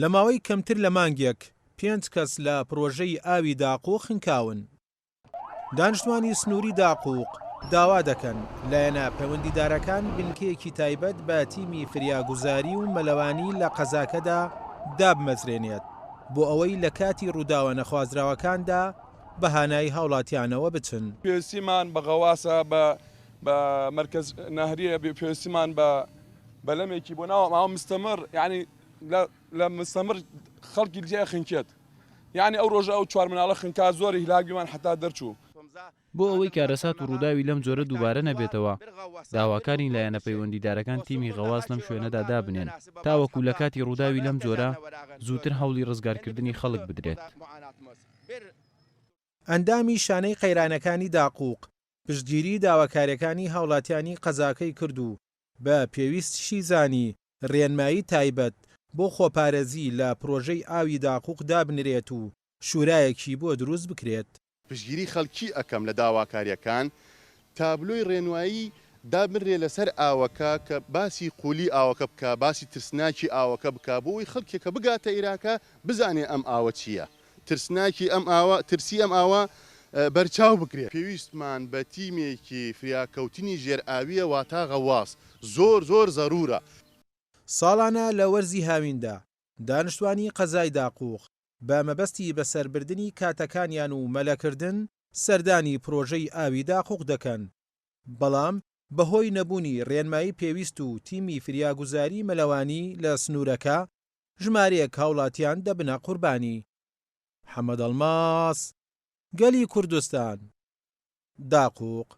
لە ماوەی کەمتر لە مانگێک پێنج کەس لە پرۆژەی ئاوی داقوق خنکاون. دانیشتوانی سنووری داقوق داوا دەکەن، لایەنە پەیوەندیدارەکان بنکەیەکی تایبەت بە تیمی فریاگوزاری و مەلەوانی لە قەزاکەدا دابمەزرێنێت، بۆ ئەوەی لە کاتی ڕووداوە نەخوازراوەکاندا بە هانای هاوڵاتیانەوە بچن. پێویستیمان بە غەواسە بە بە مەرکەز نەهریە پێویستیمان بە بەلەمێکی بۆ ناو ئاو مستەمر یعنی لە لە مستەمر خەڵکی لێ خنکێت یعنی ئەو ڕۆژە ئەو چوار مناڵە خنکا زۆر هیلاک بیمان حتا دەرچوو. بۆ ئەوەی کارەسات و ڕووداوی لەم جۆرە دووبارە نەبێتەوە، داواکارین لایەنە پەیوەندیدارەکان تیمی غەواس لەم شوێنەدا دابنێن، تاوەکو لە کاتی ڕووداوی لەم جۆرە زووتر هەوڵی ڕزگارکردنی خەڵک بدرێت. ئەندامی شانەی قەیرانەکانی داقوق پشتگیری داواکاریەکانی هاوڵاتیانی قەزاکەی کرد و بە پێویستیشی زانی رێنمایی تایبەت بۆ خۆپارێزی لە پرۆژەی ئاوی داقوق دابنرێت و شورایەکی بۆ دروست بکرێت. پشتگیری خەڵکی ئەکەم لە داواکاریەکان، تابلۆی ڕێنوایی دابنرێ لەسەر ئاوەکە کە باسی قولی ئاوەکە بکا، باسی ترسناکی ئاوەکە بکا بۆ ئەوەی خەڵکێک کە بگاتە ئیراکە بزانێ ئەم ئاوە چییە، ترسناکی ئەم ئاوە، ترسی ئەم ئاوە بەرچاو بکرێ. پێویستمان بە تیمێکی فریاکەوتنی ژێر ئاوییە واتا غەواس زۆر زۆر زەرورە. ساڵانە لە وەرزی هاویندا دانشتوانی قەزای داقوق بە مەبەستی بەسەربردنی کاتەکانیان و مەلەکردن سەردانی پرۆژەی ئاوی داقوق دەکەن، بەڵام بەهۆی نەبوونی رێنمایی پێویست و تیمی فریاگوزاری مەلەوانی لە سنوورەکە، ژمارەیەک هاوڵاتیان دەبنە قوربانی. حەمەدەڵماس، گەلی کوردستان، داقوق.